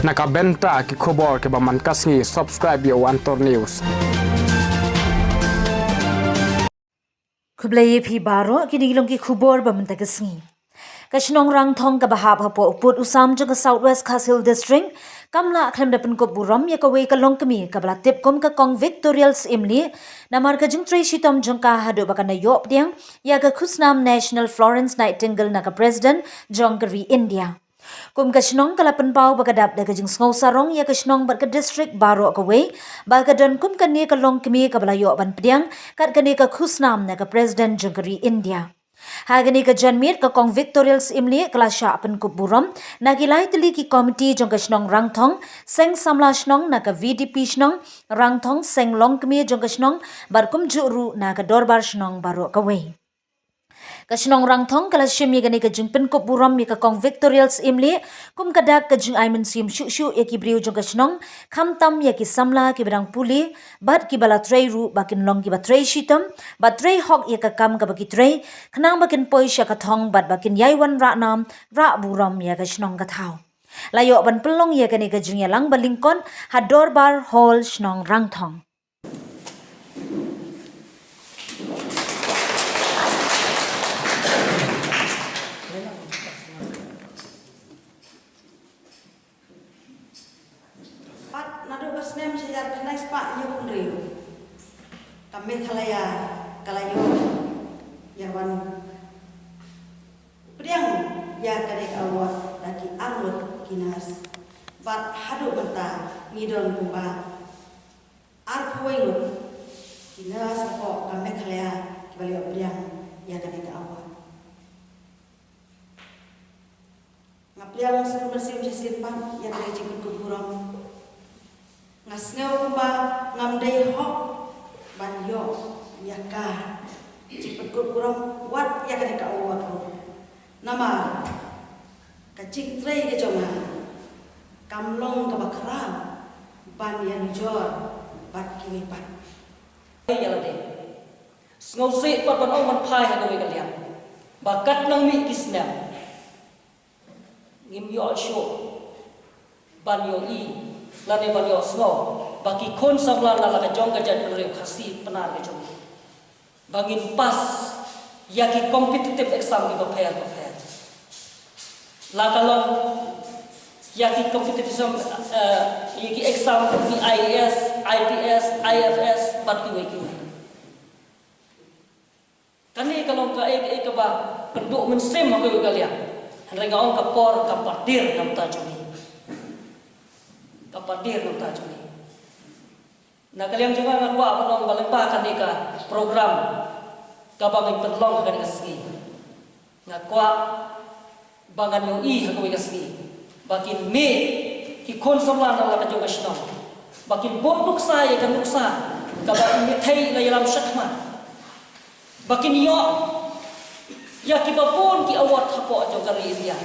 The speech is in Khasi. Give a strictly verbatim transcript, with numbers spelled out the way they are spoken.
Na ka bynta ki khubor kiba man ka sngi, subscribe ïa u Antor News. Khublei ïa phi baroh, kine ki long ki khubor ba mynta ka sngi. Ka shnong Rangthong kaba hap hapoh u pud u sam jong ka South West Khasi Hills District kam lah khlem da pynkup burom ïa kawei ka longkmie kaba la tip kum ka Kong Victorial Syiemlieh namar ka jingtrei shitom jong ka haduh ba kan da ïoh pdiang ïa ka khusnam National Florence Nightingale na ka President jong ka ri India. Kum ka shnong ka la pynpaw ba ka dap da ka jingsngew sarong ïa ka shnong bad ka district baroh kawei ba ka don kum kane ka longkmie kaba la ïoh ban pdiang kat kane ka khusnam na ka President jong ka ri India. Ha kane ka janmiet ka Kong Victorial Syiemlieh ka la shah pynkup burom na ki lai tylli ki komiti jong ka shnong Rangthong, seng samla shnong na ka V D P shnong Rangthong, seng longkmie jong ka shnong bad kumjuh ruh na ka dorbar shnong baroh kawei. Ka shnong Rangthong ka la shim ïa kane ka jingpynkup burom ïa ka Kong Victorial Syiemlieh kum ka dak ka jingai mynsiem shuh shuh ïa ki briew jong ka shnong, khamtam ïa ki samla kiba dang pule bad kiba la trei ruh ba kin long kiba trei shitom bad trei hok ïa ka kam kaba ki trei, khnang ba kin poi sha ka thong bad ba kin ïai wanrah nam rah burom ïa ka shnong ka thaw. La ïoh ban pynlong ïa kane ka jingïalang ba lyngkot ha Dorbar Hall shnong Rangthong. Pat naduh ka snem shi hajar khyndai spah hynñiew phew hynriew, ka Meghalaya ka la ïoh ïa wan pdiang ïa kane ka award da ki arngut ki nurse. Bad haduh mynta ngi don kumba arphew wei ngut ki nurse hapoh ka Meghalaya kiba la ïoh pdiang ïa kane ka award. Nga pdiang sngewbha mynsiem shisien pat ïa kane ka jingpynkup burom. Nga sngew kumba ngam dei hok ban ïoh ïa ka jingpynkup burom wat ïa kane ka award ruh. Namar ka jingtrei ka jong nga kam long kaba khraw ban ïanujor bad kiwei pat. Ïa lade sngewsih pat ban ong ban phai ha kawei ka liang ba katba nang mih ki snem ngim ïoh shuh ban ïohi lane ban ïohsngew ba ki khun samla na la ka jong ka jaitbynriew Khasi Pnar ka jong ngi ba ngin pass ïa ki competitive exam kiba pher bapher. La ka long ïa ki competitive exam, eh, ïa ki exam ki I A S, I P S, I F S bad kiwei kiwei. Kane ka long kaei kaei kaba kynduh mynsiem ha kawei ka liang. Hynrei nga ong ka por kam pat dier na ka bynta jong ngi. Kam pat dier na ka bynta jong ngi. Na ka liang jong nga nga kwah ban ong ba lyngba kane ka program kaba ngi pynlong ha kane ka sngi, nga kwah ba ngan ïohi ha kawei ka sngi ba kin mih ki khun samla na la ka jong ka shnong ba kin bud nuksa ïa ka nuksa kaba i mithei la ïalam shakhmat ba kin ïoh ïa kiba bun ki award hapoh jong ka ri India.